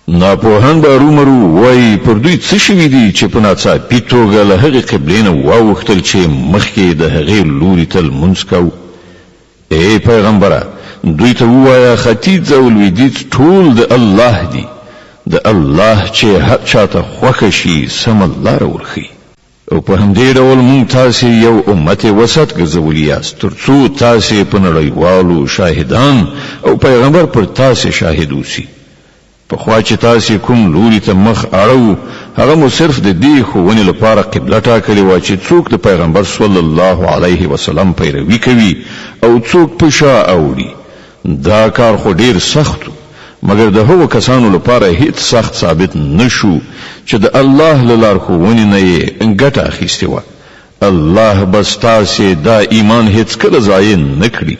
ناپوهان به ارومرو ووایي، پر دوی څه شوي دي چې په ناڅاپي توګه له هغې قبلې نه واوښتل چې مخکې یې د هغې لوري ته لمونځ کاوه؟ ای پیغمبره! دوی ته ووایه، ختیځ او لویدیځ ټول د الله دي، د الله چې هر چا ته خوښه شي سمه لاره ورښيي. او په همدې ډول مونږ تاسې یو امت وسط ګرځولي یاست ترڅو تاسې په نړیوالو شاهدان او پیغمبر پر تاسې شاهد اوسي. پخوا چې تاسې کوم لوري ته مخ اړوو هغه مو صرف د دې ښوونې لپاره قبله ټاکلې وه چې څوک د پیغمبر صلی الله علیه وسلم پیروي کوي او څوک په شا اوړي. دا کار خو ډېر سخت و، مګر د هغو کسانو لپاره هېڅ سخت ثابت نه شو چې د الله له لارښوونې نه یې ګټه اخیستې وه. الله به ستاسې دا ایمان هېڅکله ضایع نه کړي.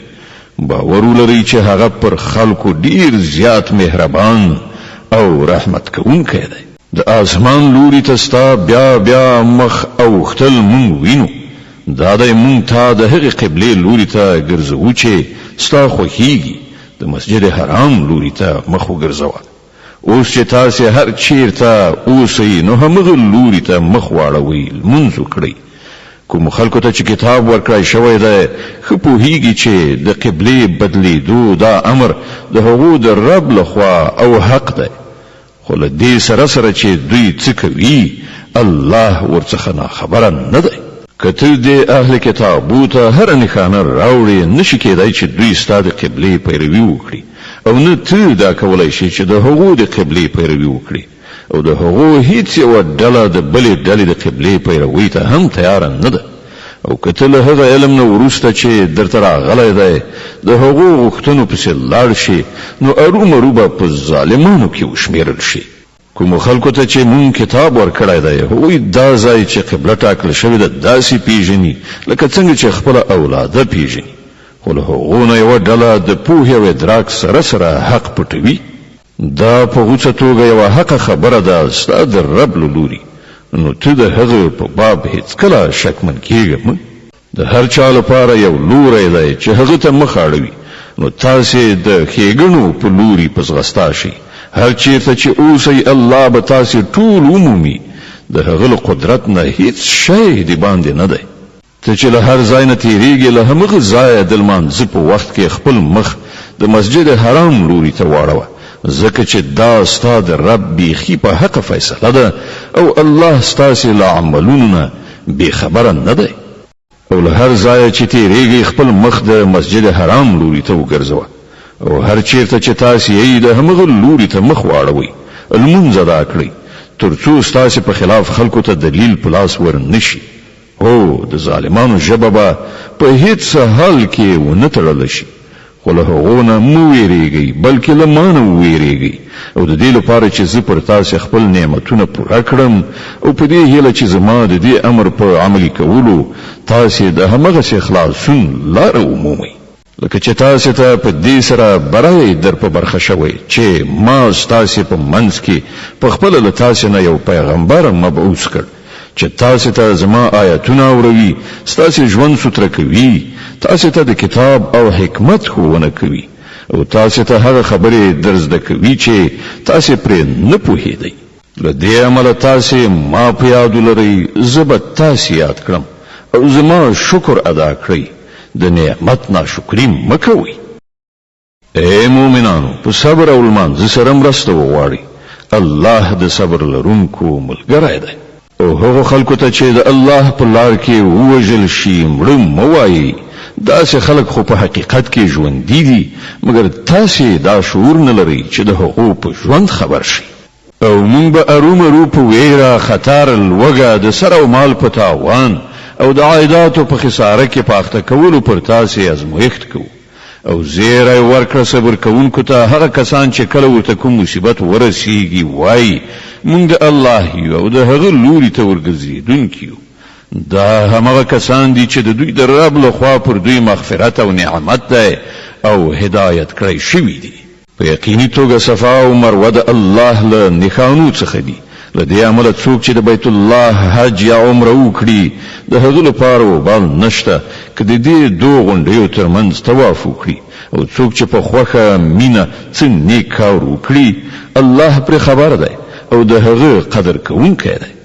باور ولرئ چې هغه پر خلکو ډېر زیات مهربان او رحمت کوونکی دی. د آسمان لوري ته ستا بیا بیا مخ اوښتل مونږ وینو، دا دی مونږ تا د هغې قبلې لوري ته ګرځوو چې ستا خوښیږي، د مسجد حرام لوري ته مخ وګرځوه. اوس چې تاسې هر چیرته اوسئ نو همغه لوري ته مخ واړوئ، لمونځ وکړئ. کومو خلکو ته چې کتاب ورکړای شوی دی ښه پوهیږي چې د قبلې بدلیدو دا امر د هغو د رب له خوا او حق دی. خو له دې سره سره چې دوی څه کوي الله ورڅخه ناخبره نه دی. که ته دې اهل کتابو ته هره نښانه راوړې نه شي کېدای چې دوی ستا د قبلې پیروي وکړي او نه ته دا کولای شې چې د هغو د قبلې پیروي وکړې او د هغو هیڅ یوه ډله د بلې ډلې د قبلې پیروۍ ته هم تیاره نه ده. او که ته له هغه علم نه وروسته چې درته راغلی دی د هغو غوښتنو پسې لاړ شې نو ارومرو به په ظالمانو کې وشمېرل شې. کومو خلکو ته چې مونږ کتاب ورکړی دی هغوی دا ځای چې قبله ټاکل شوې ده داسې پېژني لکه څنګه چې خپله اولاده پېژني، خو له هغو نه یوه ډله د پوهې او ادراک سره سره حق پټوي. دا په غوڅه توګه یوه حقه خبره ده ستا د رب له لوري، نو ته د هغه په باب هېڅکله شکمن کېږه مه. د هر چا لپاره یو لوری دی چې هغه ته مخ اړوي، نو تاسې د ښېګڼو په لوري په ځغستا شئ، هر چېرته چې اوسئ الله به تاسې ټول ومومي، د هغه له قدرت نه هېڅ شی دباندې نه دی. ته چې له هر ځای نه تېرېږې له همغه ځایه د لمانځه په وخت کې خپل مخ د مسجد حرام لوري ته واړوه، ځکه چې دا ستا د رب بېخي په حقه فیصله ده او الله ستاسې له عملونو نه بې خبره نه دی. او له هر ځایه چې تېرېږئ خپل مخ د مسجد حرام لوري ته وګرځوه او هر چېرته چې تاسې یئ د همغه لوري ته مخ واړوئ، لمونځ ادا کړئ، تر څو ستاسې په خلاف خلکو ته دلیل په لاس ور نه شي. هو، د ظالمانو ژبه به په هېڅ حال کې ونه تړله شي، خو له هغو نه مه وېرېږئ، بلکې له ما نه ووېرېږئ او د دې لپاره چې زه پر تاسې خپل نعمتونه پوره کړم او په دې هیله چې زما د دې امر په عملي کولو تاسې د همغسې خلاصون لاره ومومئ. لکه چې تاسې ته په دې سره بری در په برخه شوی چې ما ستاسې په منځ کې په خپله له تاسې نه یو پیغمبر مبعوث کړ چې تاسې ته زما آیتونه اوروي، ستاسې ژوند سوتره کوي، تاسې ته د کتاب او حکمت ښوونه کوي او تاسې ته هغه خبرې در زده کوي چې تاسې پرې نه پوهېدئ. له دې امله تاسې ما په یاد ولرئ، زه به تاسې یاد کړم او زما شکر ادا کړئ، د نعمت ناشکري مه کوئ. ای مؤمنانو! په صبر او لمانځه سره مرسته وغواړئ، الله د صبر لرونکو ملګری دی. او هغو خلکو ته چې د الله په لار کې ووژل شي مړه مه وایئ، داسې خلک خو په حقیقت کې ژوندي دي، مګر تاسې دا شعور نه لرئ چې د هغو په ژوند خبر شئ. او مونږ به ارومرو په وېره، خطر، لوږه، د سر او مال په تاوان او د عایداتو په خساره کې په اخته کولو پر تاسې ازمویښت کوو. او زیری ورکړه صبر کوونکو ته هغه کسان چې کله ورته کوم مصیبت ورسیږي وایي، مونږ د الله یو او د هغه لوري ته ورګرځېدونکي یو. دا همغه کسان دي چې د دوی د رب له خوا پر دوی مغفرت او نعمت دی او هدایت کړی شوي دي. په یقیني توګه صفا او مروه د الله له نښانو څخه دي. له دې امله څوک چې د بیت الله حج یا عمره وکړي، د هغه لپاره وبال نشته که د دې دوو غونډیو ترمنځ طواف وکړي، او څوک چې په خوښه، مینه، څه نیک کار وکړي، الله پرې خبر دی او د هغه قدر کوونکی دی.